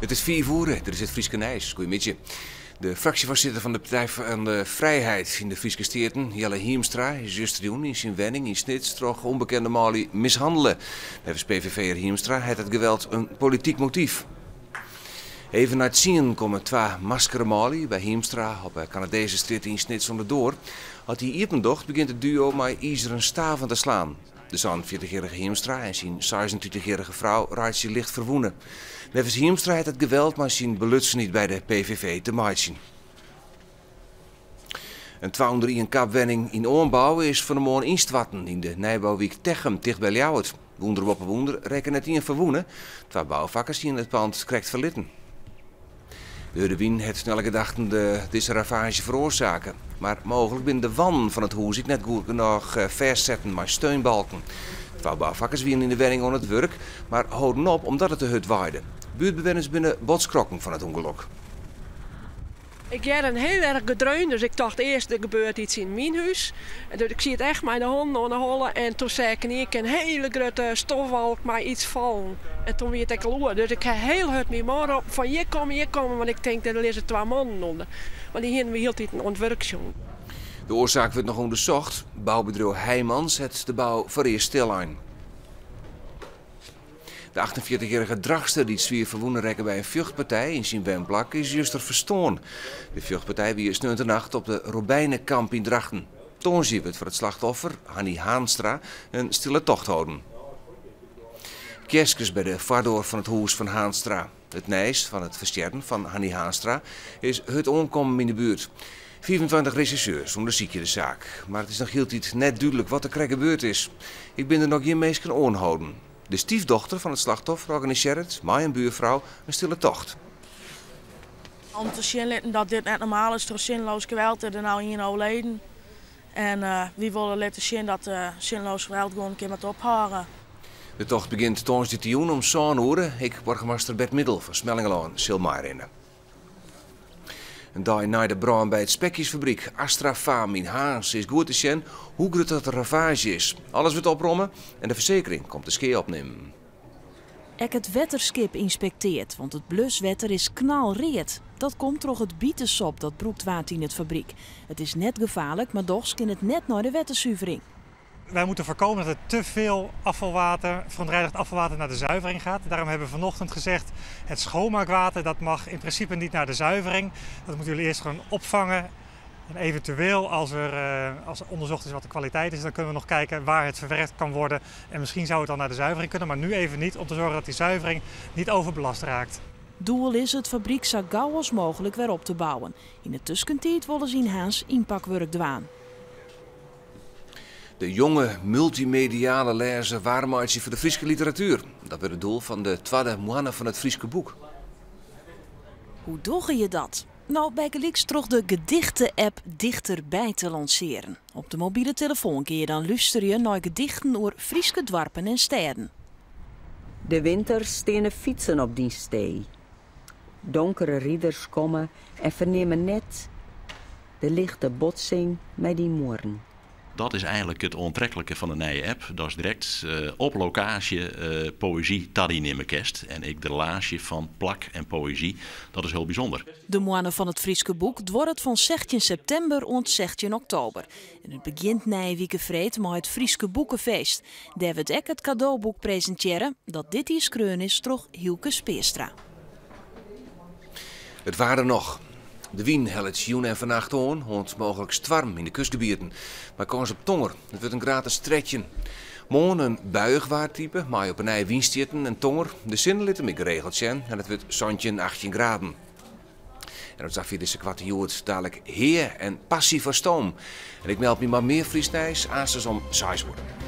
It is 5 oere, dit is it Fryske nijs. Goeiemiddei. De fraksjefoarsitter fan de Partij fan de Frijheid yn de Fryske Steaten, Jelle Hiemstra, is justerjûn yn syn wenning yn Snits troch ûnbekende manlju mishannele. Neffens PVV'er Hiemstra hat it geweld in polityk motyf. Even nei tsienen komme twa maskere manlju by Hiemstra op de Kanadezestrjitte yn Snits oan de doar. As hy iepen docht, begjint it duo mei izeren staven te slaan. De 47-jierrige Hiemstra en syn 36-jierrige frou reitsje licht ferwûne. Neffens Hiemstra hat it geweld mei syn belutsenheid by de PVV te meitsjen. In twa-ûnder-ien-kap-wenning yn oanbou is fan 'e moarn ynstoarten yn de nijbouwyk Techum ticht by Ljouwert. Wûnder boppe wûnder rekke net ien ferwûne. Twa boufakkers hiene it pand krekt ferlitten. De hurde wyn hat nei alle gedachten de dizze ravaazje feroarsake. Mar mooglik binne de wanden fan it hûs ek net goed genôch fêstsetten mei steunbalken. Twa boufakkers wiene yn de wenning oan it wurk, mar holden op omdat it te hurd waaide. Buertbewenners binne bot skrokken fan it ûngelok. Ik hearde in hiel erch gedreun, dus ik tocht earst der gebeurt iets yn myn hûs. Dus ik siet echt mei de hannen oan de holle en toen seach ik yn ien kear in hiele grutte stofwolk mei iets fallen. En toen wie it ek al oer. Dus ik ha hiel hurd myn man roppen fan hjir komme, hjir komme, want ik tink der lizze twa mannen ûnder. Want dy hiene we hieltyd oan it wurk sjoen. De oarsaak wurdt noch ûndersocht. Boubedriuw Heijmans hat de bou foarearst stillein. De 48-jierrige Drachtster dy't swier ferwûne rekke by in fjochtpartij yn syn wenplak is juster ferstoarn. De fjochtpartij wie sneontenacht op de Robijnekamp yn Drachten. Tongersdei wurdt foar it slachtoffer, Hanny Haanstra, in stille tocht holden. Kearskes by de foardoar fan it hûs fan Haanstra. It nijs fan it ferstjerren fan Hanny Haanstra is hurd oankommen yn de buert. 25 resjersjeurs ûndersykje de saak, mar it is noch hieltyd net dúdlik wat der krekt gebeurd is. Ek binne der noch gjin minsken oanholden. De styfdochter fan it slachtoffer organisearret mei in buorfrou in stille tocht. Om te sjen litten dat dit net normaal is troch sinleas geweld is der no ien oerleden. En wy wolle litte sjen dat sinleas geweld gewoan in kear moat ophâlde. De tocht begjint tongersdeitejûn om sân oere. Ek boargemaster Bert Middel fan Smellingerlân sil meirinne. In dei nei de brân by it spekjesfabryk Astrafaam yn Harns is goed te sjen hoe grut dat de ravaazje is. Alles wurdt opromme en de fersekering komt de skea opnimmen. Ek it wetterskip ynspektearret, want it bluswetter is knalread. Dat komt troch it bitesop dat brûkt waard yn it fabryk. It is net gefaarlik, mar dochs kin it net nei de wettersuvering. Wij moeten voorkomen dat er te veel afvalwater, verontreinigd afvalwater naar de zuivering gaat. Daarom hebben we vanochtend gezegd, het schoonmaakwater dat mag in principe niet naar de zuivering. Dat moeten jullie eerst gewoon opvangen. En eventueel als er onderzocht is wat de kwaliteit is, dan kunnen we nog kijken waar het verwerkt kan worden. En misschien zou het dan naar de zuivering kunnen, maar nu even niet, om te zorgen dat die zuivering niet overbelast raakt. Doel is it fabryk sa gau as mooglik wer op te bouwen. Yn de tuskentiid wolle se yn Harns ynpakwurk dwaan. De jonge multymediale lêzer waarm meitsje foar de Fryske literatuer. Dat wurdt it doel fan de twadde moanne fan it Fryske boek. Hoe dogge je dat? No, bygelyks troch de gedichte-app Dichterby te lansearjen. Op de mobile telefoan kinne je dan lústerje nei gedichten oer Fryske doarpen en stêden. De winter steane fytsen op dyn stee. Donkere riders komme en fernimme net de lichte botsing mei dyn muorren. Dat is eigenlik it oantreklike fan de nije app. Dat is direkt op lokaasje poëzy ta dy nimme kinst. En ek de relaasje fan plak en poëzy, dat is hiel bysûnder. De moanne fan it Fryske boek duorret fan 16 septimber oant 16 oktober. En it begjint nije wike freed mei it Fryske Boekefeest. Dêr wurdt ek it kadoboek presintearre, dat dit jier skreaun is troch Hylke Speerstra. It waar noch. De wyn hellet jûn en fannacht oan, oant mooglik stoarm yn de kustgebieten. Mei kâns op tonger. It wurdt in graad as 13. Moarn in buiïch waartype, mei op 'e nij wynstjitten en tonger. De sinne lit him ek geregeld sjen en it wurdt 17, 18 graden. En oant safier dizze Koarte Hjoed dalik Hea en Passy foar Stoom. En ik meld my mei mear Frysk nijs aanstens om 6 oere.